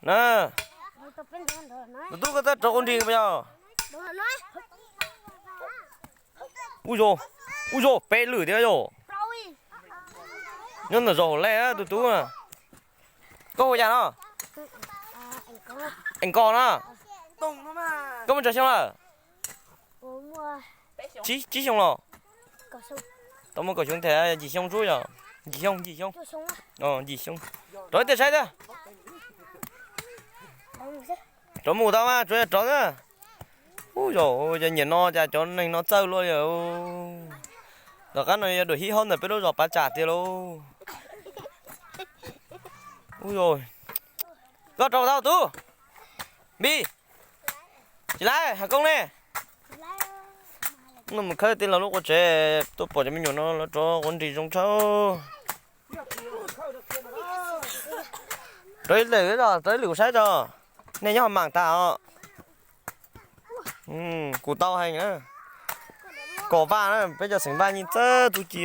Na, tus tub koj txawj rauv quav nrig puas yog? Ub yog, ub yog, peb lwm thiab yog. Nyob ntawm zos hauv lej tus tub na. Koj hu yam no? Ees Kos na. Koj muaj tsawg xyoo lawm? Tsib xyoo los? Tau muaj kaum xyoo thiab, yim xyoo xwb yog? Yim xyoo, yim xyoo. Yim xyoo. Rov ib tiag saib thiab. Rov mus tau mas, tsuav yog rov na. Ub yog, cov nyiam no cas cov neeg no txawj luaj li. Tom qab no yog dua hib haub ntawm peb lub zos Pav Tsam tiag lauj. Ub yog, koj rau tau tub. Npis, tsis laib has koob ne. No mus khawb tij laug lub qua tsev, tuaj pom cov me nyuam no lawv rauv quav nrig zoo tshaj. Rauv ib lwm, rauv ib lwm kuv saib tso. Nej nyob ho mam tas os. Kuv tau heev na. Kom Vaj na, peb cov xeem Vaj yeej txawj txuj ci.